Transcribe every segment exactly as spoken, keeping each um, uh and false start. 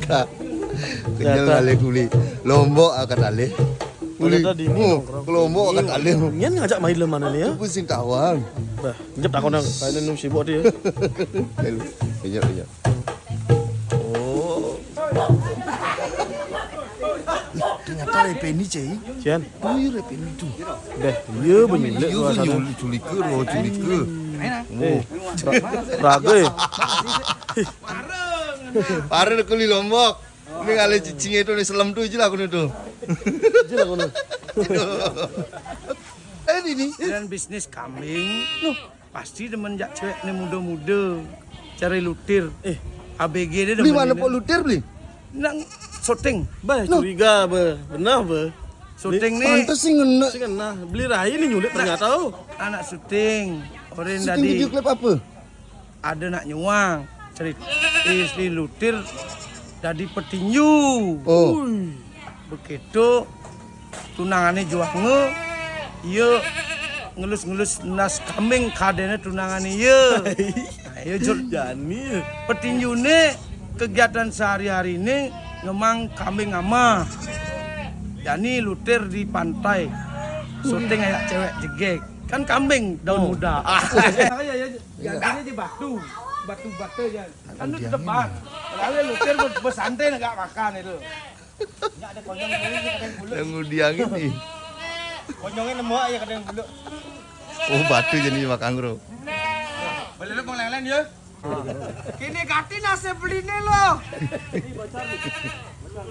Kak, kenyal kali kuli. Lombok akan alih. Kuli. Tadi ni nongkrong. Lombok akan alih. Nyen ngajak main lem mana ni ya? Pusing tawang. Bah, nyep takon nang kain nu sibuk dia. Ayo, ayo, ayo. Oh. Ternyata Repe ni, Cai. Cian. Oh, iya, Repe ni tu. Deh, iya, benyulik. Iya, benyulik, culika, roh culika. Eh, raga, eh. Pareng kuli Lombok. Ini kali cicing itu ni selem tu je lah aku ni tu. Je lah aku ni. Eh, ini. Dan bisnis kambing. Loh. Pasti demen jak cewek ni muda-muda. Cari lutir. Eh. A B G dia demen. Beli mana pok lutir beli? Nang syuting. Bah, curiga bah. Benar bah. Syuting ni. Pantes sih ngena. Sih ngena. Beli rai ni nyulik ternyata. Oh. Anak syuting. Orang syuting tadi. Video klip apa? Ada nak nyuang. Cerita istri lutir jadi petinju. Oh. Ui. Begitu tunangane juange, iya ngelus-ngelus nas kambing kadene tunangane iya. Nah, iya jur jani. Petinjune kegiatan sehari-hari ini ngemang kambing ama. Jani lutir di pantai. Syuting ayak cewek jegeg. Kan kambing daun muda. Ah. Iya, iya, iya. Gantinya di batu. Batu-batu ya. Kan itu depan. Lalu lutir ber- bersantai nak makan itu. Nyak ada konyong dulu, nyak ada yang bulu. Yang udah angin ni. Konyongnya nemu aja kadang bulu. Oh, batu jadi makan, bro. Boleh lu pengeleng-eleng dia? Kini ganti nasi beli ni lo.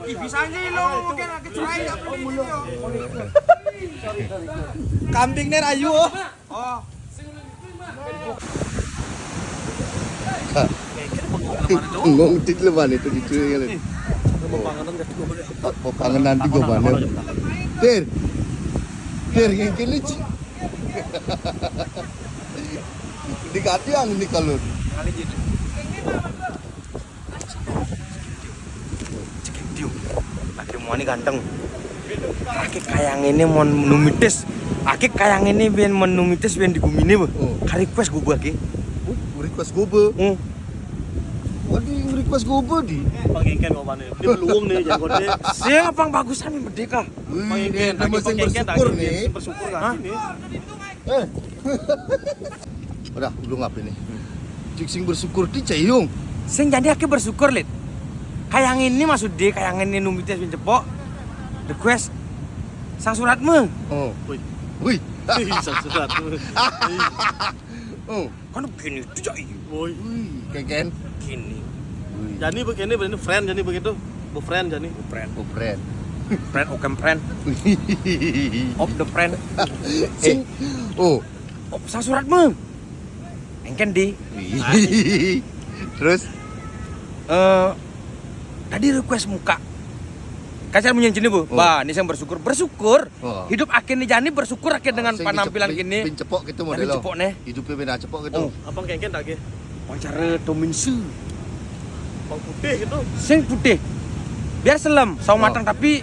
Ih, bisa aja lo, mungkin ada cerai ya beli ni lo. Kambing ni rayu. Oh. Ngong tit leman itu di tu kan. Panganan nanti gua mana? Tir. Tir, yang kini ci. Di kadiang ni kalau. Cekik diu. Laki muani ganteng. Aki kayang ini mon numitis. Aki kayang ini ben mon numitis ben di gumine bah. Oh. Ka request gobe aki. Oh, request gobe. Hmm. Waduh, yang request gobe di. Pangengken gua mana? Dia beluung nih jangkotnya. Siapa yang bagusan nih merdeka? Wih, pangengken, ini nama sing bersyukur nih. Bersyukur kan ini. Eh. Udah, ulung apa ini? Cik sing bersyukur ti cayung. Sing jadi aki bersyukur, Lit. Kayang ini maksud dia, kayang ini numitis bin cepok. Request sang suratmu. Oh. Wih. Wih. Sang suratmu. Oh. Kan gini tu cak iya. Woi. Wih, keken. Gini. Wih. Jani begini, begini friend jani begitu. Befriend jani. Befriend. Befriend. Friend, oke friend. Of the friend. Sing. Oh. Op sang suratmu. Engken di. Wih. Terus? Eh, tadi request muka. Kacar munyi jenis bu. Oh. Bah, ini yang bersyukur. Bersyukur. Oh. Hidup akhirnya jani bersyukur akhir dengan penampilan kini. Pin cepok gitu model. Cepok nih. Hidupnya beda cepok gitu. Oh. Apa kengken tak ge? Wawancara Tominsu. Bang putih gitu. Sing putih. Biar selem, sawo matang tapi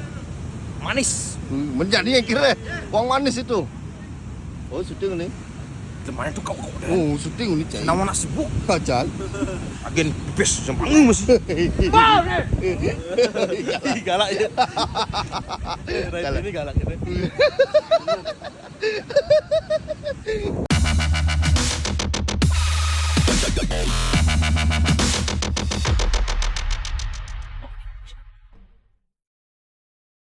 manis. Hmm, menjadi yang kira wong manis itu. Oh, syuting nih. Temannya tuh kau kau deh. Oh, syuting ini cai. Nama nak sibuk? Pacal. Agen bes sama masih. Galak ya. Galak. Ini galak gitu.